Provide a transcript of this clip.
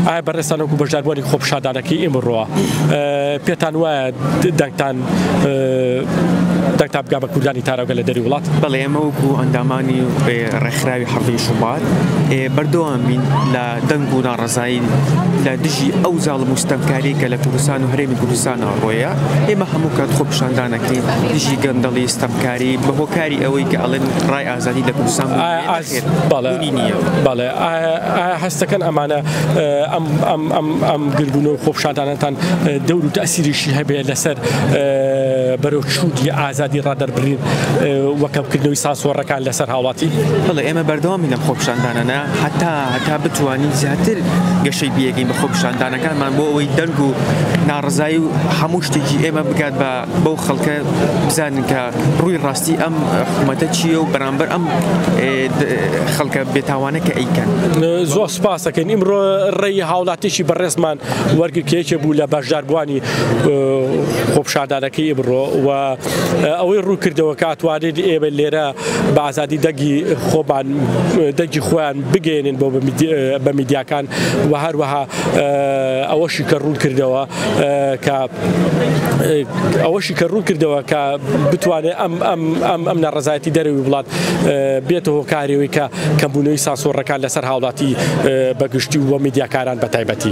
ئایا بەڕێزتان وەکو بەشداربووانی خۆپیشاندانەکەی ئیمڕۆ پێتان وایە دەنگتان دەنگتان بگا بە کوردانی تاراوگە لە دەری وڵات؟ بەڵێ ئێمە وەکو ئەندامانی ڕێکخراوی حەڤدەی شوبات بەردەوام بین لە دەنگ و ناڕەزایی لە دژی ئەو زاڵم و ستەمکاری کە لە کوردستان و هەرێمی کوردستان ڕۆیە ئێمە هەموو کات خۆپیشاندانەکەین دژی گەندەڵی ستەمکاری بە هۆکاری ئەوەی کە ئەڵێن ڕای ئازادی لە کوردستان بوونی نییە. بەڵێ ئایا هەستەکەن ئەمانە ئەم ئەم ئەم ئەم گربوونەوە خۆپیشاندانەتان دەور و تەئسیریشی هەبێ لەسەر بەرەو چوونی ئازادی ڕادەربڕین و کەمکردنەوەی سانسۆڕەکان لەسەر هاوڵاتی؟ بەڵێ ئێمە بەردەوامی لەم خۆپیشاندانانە هەتا هەتا بتوانین زیاتر گەشەی پێگەین بە خۆپیشاندانەکانمان بۆ ئەوەی دەنگ و ناڕەزایی و هەموو شتێکی ئێمە بگات بە بەو خەڵکە بزانن کە ڕووی ڕاستی ئەم حکوومەتە چییە و بەرامبەر ئەم خەڵکە بێتاوانە کە ئەیکەن. زۆر سوپاس دەکەین. ئیمڕۆ ڕێی هاوڵاتیی بەڕێزمان وەرگرت کە یەکێ بوو لە بەشداربووانی خۆپیشاندانەکەی ئیمڕۆ و ئەوەی ڕوون کردەوە کە ئەتوانین ئێمە لێرە بە ئازادی دەنگی خۆمان دەنگی خۆیان بگەیەنین بۆ بە میدیاکان و هەروەها ئەوەشی کە ڕوون کردەوە کە ئەوەشی کە ڕوون کردەوە کە بتوانێت ئەم ئەم ئەم ئەم ناڕەزایەتی دەرەوی وڵات بێتە هۆکارەوەی کە کەمبوونەوەی سانسۆڕەکان لەسەر هاوڵاتی بەگشتی و میدیاکاران بە تایبەتی.